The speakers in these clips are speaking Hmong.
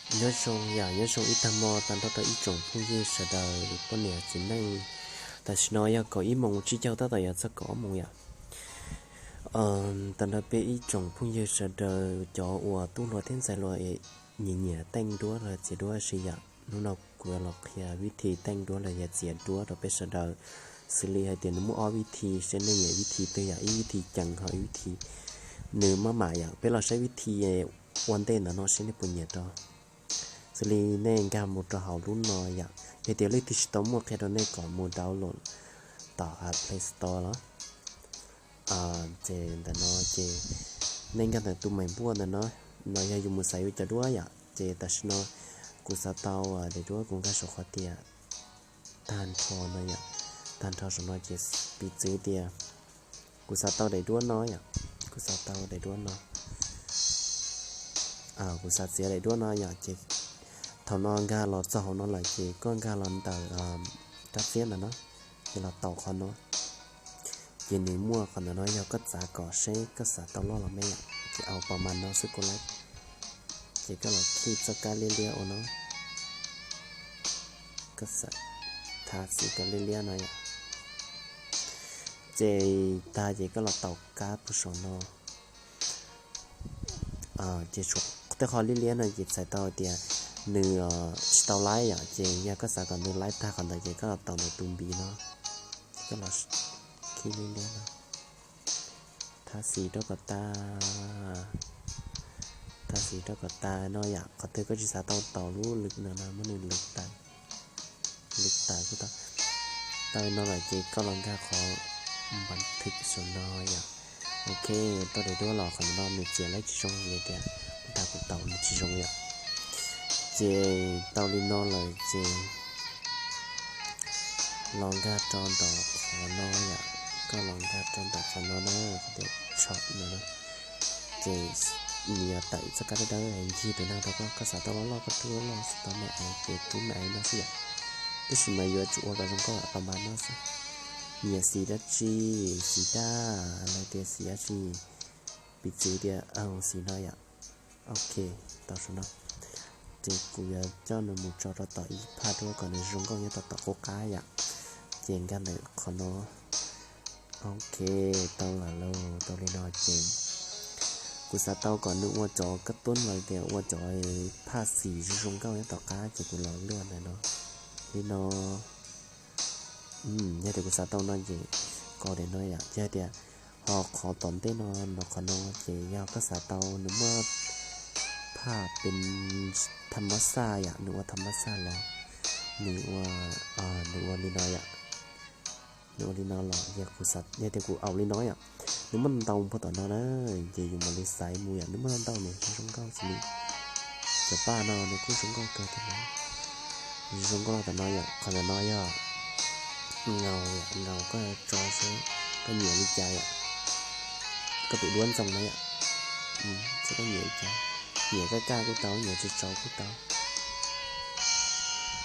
Nyob zoo yom, nyob zoo ib tag hmo tag nrho rau ib tsoom phooj ywg sawv daws poj niam txiv neej. Tam sim no yog kaum ib moos tsib caug tab tom yuav txog kaum ob moos yom. Tag nrho peb ib tsoom phooj ywg sawv daws cov uas tub hluas thiab ntxhais hluas nyiam nyiam teej duab los txiav duab si yom, hnub no kuv yuav los qhia vib thi teej duab los yog txiav duab rau peb sawv daws. Xws li hais tias nws muaj ob vib thi, seb nej nyiam vib thi twg yom, ib vib thi ceev ho ib vib thi nws maj mam yom. Peb los saib vib thi ua ntej ntawm no seb nej puas nyiam rau. Xws li nej nkag mus rau hauv lub no yom, yog tias leej twg tsis tau muaj qhia rau nej kom mus download tom Play Store los. Ces ntawm no ces nej nkag ntawm tus maim npuaj ntawm no, no yog yus mus xaiv yus cov duab yom. Ces tam sim no kuv xav tau daim duab, kuv nkag saum qhov tias tag nrho no yom, tag nrho saum no ces piv txwv tias kuv xav tau daim duab no yom, kuv xav tau daim duab no, kuv xav txiav daim duab no yom. Ces thaum no nkag los txog hauv no lawm ces koj nkag los ntawm rab txiab ntawm no, ces los taus qhov no. Ces nws muaj qhov ntawm no yog koj txav kom seb koj xav tau loj los me yom, ces au pas mas no xwb kuv laib. Ces koj los khij txoj kab liab liab ua no, koj xav thav xim kab liab liab no yom. Ces tag ces koj los taus kab puag saum no. Ces tshuav tej qhov liab liab no ces txhais tau tias nws tsis tau laib yom. Ces yog koj xav kom nws laib tag qhov ntawd ces koj los taus ntawm tus npiv no, ces koj los khij liab liab no, thav xim rau kom tag, thav xim rau kom tag no yom. Qhov twg koj tsis xav tau taus lub lwm no no muab nws lwm tas, lwm tas kuj tau. Tau li no lawm ces koj los nkag qhov npas thwm saum no yom. Ok, tau daim duab los qhov no nws txiav laib tsis zoo vim tias ntag kuv taus nws tsis zoo yom. Ces tau li no lawm ces los nkag rau ntawm qhov no yom, koj los nkag rau ntawm qhov no na, qhov tias tshom no na. Ces nws yuav tawm txoj kab dawb dawb ncig tus neeg rau koj, koj xav tau loj loj koj rub loj loj, xav tau me aiv ces rub me aiv no xwb yom. Tab sis mas yuav tsum ua kom zoo nkauj pas mas no xwb. Nyiam xim dab tsi, xim daj los tias xim dab tsi, piv txwv tias xim no yom. Ok, tau saum no. Ces kuv yuav coj nws mus tso rau tom ib phaj duab kom nws zoo nkauj nyob rau tom qub qab yom. Ces nkag ntawm qhov no. Ok, tau lawm lauj, tau li no ces kuv xav tau kom nws ua cov kab tub los tias ua cov phaj xim zoo zoo nkauj nyob tom qab ces kuv los luaj ntawm no li no. Yog tias kuv xav tau no ces koj daim no yom. Yog tias ho qhov tom ntej no, no qhov no ces yog koj xav tau nws muaj phaj pes tham mab xaj yom, nws ua tham mab xaj los nws ua, nws ua li no yom. Nws ua li no los yog kuv xav, yog tias kuv au li no yom, nws muaj ntau puag tom no na, ces yus mam li xaiv mus yom, nws muaj ntau ntau nws zoo nkauj xws li cov paj no nws kuj zoo nkauj kawg tom no. Zoo nkauj tom no yom, qhov ntawm no yog ngaus yom, ngaus koj tso seb koj nyiam li cas yom. Koj tus duab ntxoo no yom, seb koj nyiam li cas, nyiam kaj kaj kuj tau, nyiam tsis tsaus kuj tau.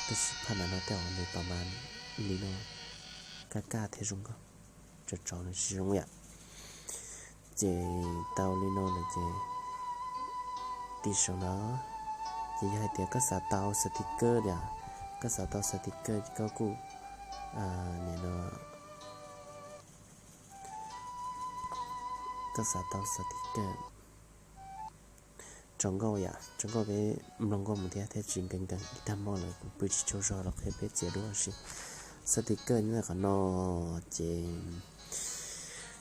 Tab sis phaj ntawm no tej zaum nws pas mas li no kaj kaj thiaj zoo nkauj, tsaus tsaus nws tsis zoo yom. Ces tau li no lawm ces tim saum no, ces yog hais tias koj xav tau sticker tias, koj xav tau sticker koj kuj nim no, koj xav tau sticker tsaus nkauj yom, tsaus nkauj peb mloog nkauj mus thiab thiaj tsis nkees nkees. Ib tag hmo lawm kuv pw tsis tsaug zog los qhia peb txiav duab si. Sticker nyob qhov no ces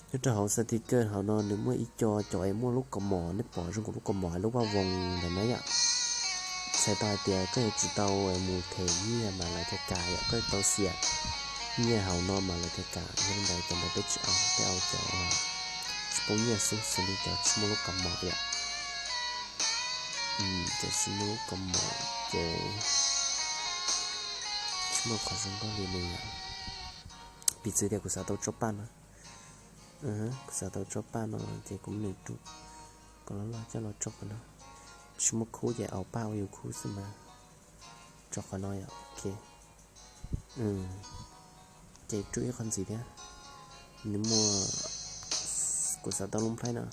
nyob rau hauv sticker hauv no nws muaj ib co cov es muaj lub kaus mom, nej pom zoo nkaus lub kaus mom lub vaj voos ntawm no yom. Txhais tau hais tias koj yuav tsum tau mus them nyiaj mas lawv thiaj kam yom, koj tau xiam nyiaj hauv no mas lawv thiaj kam. Yog li ntawd cov ntawd peb tsis au, peb au cov tsis poob nyiaj xwb, xws li cov tsis muaj lub kaus mom yom. Cov tsis muaj lub kaus mom ces tsis muaj qhov zoo nkauj li nws yom. Piv txwv tias kuv xav tau tsob paj no, kuv xav tau tsob paj no ces kuv muab nws rub kom loj loj coj los tso qhov no. Tsis muaj khub ces au paj ua yus khub xwb mas. Tso qhov no yom, ok. Ces rub ib qho ntxiv thiab. Nws muaj, kuv xav tau lub nplhaib no,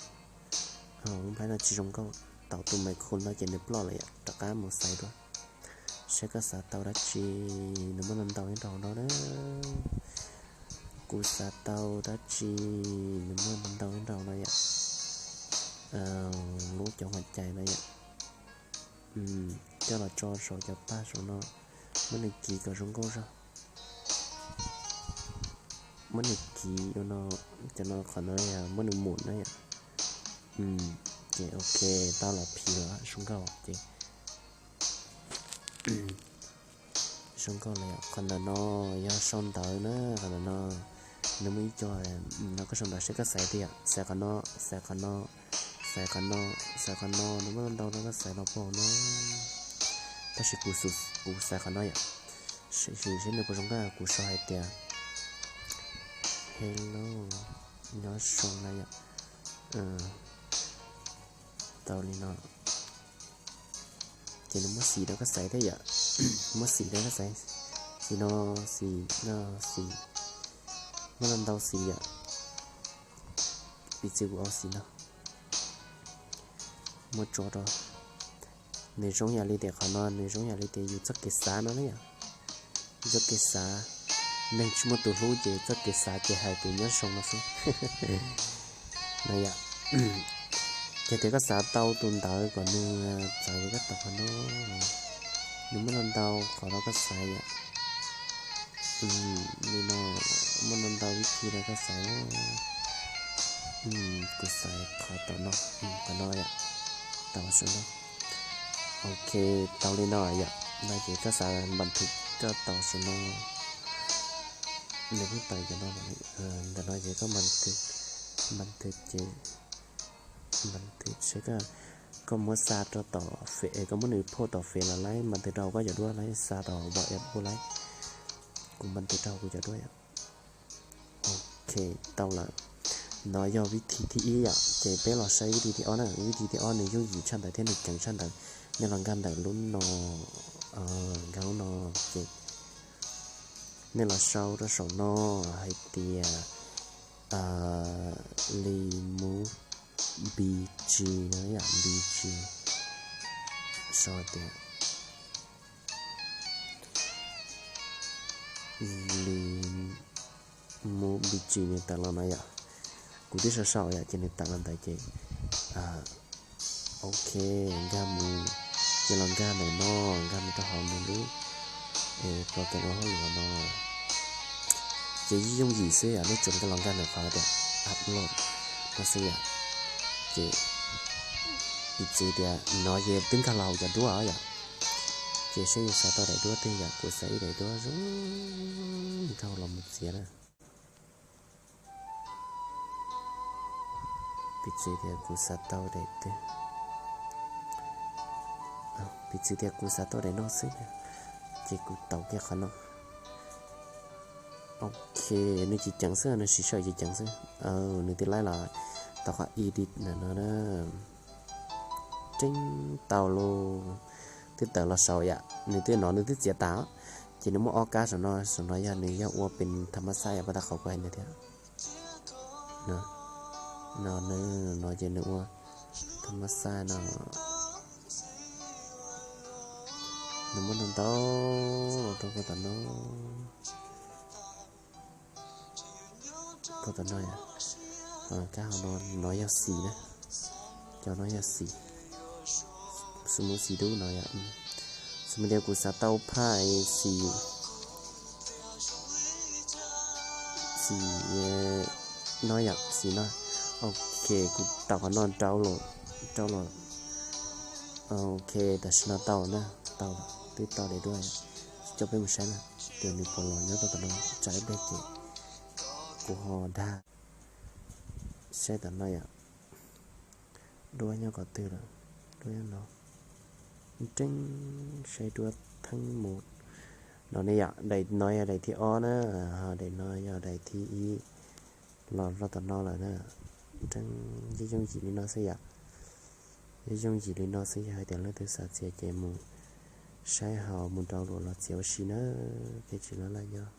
lub nplhaib no tsis zoo nkauj. Tau tus me khu no ces nws ploj lawm yom, rov qab mus xaiv dua. Saib koj xav tau dab tsi, nws muaj ntau ntau ib nraum no na. Kuv xav tau dab tsi, nws muaj ntau ntau ib nraum no yom. Lub cov hua cai no yom. Coj los tso saum cov paj saum no. Muab nws kiv kom zoo nkauj zog. Muab nws kiv ua no, cov no qhov no yog muab nws mum na yom. Ces ok, tau los phim los zoo nkauj ces zoo nkauj lawm. Qhov ntawm no yog sau ntawv na, qhov ntawm no nws muaj ib co, no koj sau ntawv seb koj xaiv tiag, xaiv qhov no, xaiv qhov no, xaiv qhov no, xaiv qhov no, nws muaj ntau no koj xaiv los pom no. Tab sis kuv, kuv xaiv qhov no yom. Sim seb nws puas zoo nkauj, kuv sau hais tias hello, nyob zoo na yom. Tau li no. Ces nws muab xim rau koj xaiv thiab yom. Muab xim rau koj xaiv. Xim no, xim no, xim, muaj ntau xim yom. Piv txwv kuv au xim no, muab tso rau. Nws zoo yam li tias qhov no, nws zoo yam li tias yus txoj kev xav no na yom. Txoj kev xav, neeg tsis muaj tus hlub ces txoj kev xav ces hais tias nyob zoo no xwb. No yom. Ces tias koj xav tau tus ntawv kom nws txais ces koj tau qhov no. Nws muaj ntau ntau qhov rau koj xaiv yom. Li no, muaj ntau ntau vib thi rau koj xaiv. Kuv xaiv qhov tom no, qhov no yom. Tau saum no. Ok, tau li no yom. No ces koj xav npam thwv koj tau saum no. Nws kuj tau cov no, ntawm no ces koj npam thwv, npam thwv ces, npam thwv seb koj, koj muab xa rau tom Fev, koj muab nws phoj tom Fev los laib, npam thwv rau hauv koj cov duab laib, xa rau WhatsApp kuj laib. Kuv npam thwv rau hauv kuv cov duab yom. Ok, tau lawm. No yog vib thi thib ib yom, ces peb los saib vib thi thib ob na. Vib thi thib ob nws yooj yim tshaj ntawd thiab nws ceev tshaj ntawd. Nej los nkag ntawm lub no, nkag lub no, ces nej los sau rau saum no hais tias li mus B G no yom, B G. Sau tias li mus B G nws tawm los no yom. Kuv twb sau sau yom, ces nws tawm los ntawd ces ok, nkag mus, ces los nkag ntawm no, nkag mus rau hauv nws lub program ua hauj lwm no. Ces yooj yim xwb yom, nej tsuas nkag los nkag ntawm qhov tias upload no xwb yom. Ces piv txwv tias no ces twb nkag los hauv cov duab yom. Ces seb yus xav tau daim duab twg yom, kuv xav ib daim duab zoo nkauj los mus txiav na. Piv txwv tias kuv xav tau daim twg, piv txwv tias kuv xav tau daim no xwb, ces kuv tau kiag qhov no. Ok, nws tsis ceev xwb, nws siv sij hawm tsis ceev xwb. Nws twb laib los tau qhov edit ntawm no na. Tseeb tau lauj. Twb tawm los saud yom, nws twb no nws twb txiav tas. Ces nws muaj ob kab saum no, saum no yog nws yog ua pes tham mas xaj yom, pab tau qhov kuv hais ntawd thiab. No, no ces nws ua tham mas xaj no. Nws muaj ntau ntau rau koj tom no. Koj tom no, kab hauv no, no yog xim na. Cov no yog xim. Xws mus xim dub no yom. Xws mus tias kuv xav tau phaj xim, xim no yom, xim no. Ok, kuv tau qhov no rau los, rau los. Ok, tam sim no tau na, tau, twb tau daim duab. Coj peb mus saib na, tias nws puas los nyob rau tom no, tsam ib pliag ces kuv ho dag. Saib tom no yom, duab nyob qhov twg lawm, duab nyob no. Nreeb saib duab theeb mus. No ne yom, daim no yog daim thib ob na, ho daim no yog daim thib ib. Los rau tom no lawm na. Nreeb yooj yooj yim li no xwb yom. Yooj yooj yim li no xwb, yog hais tias leej twg xav txiav ces mus saib hauv mus rau luam los txiav ua si na, thiaj tsis laj laj nyob.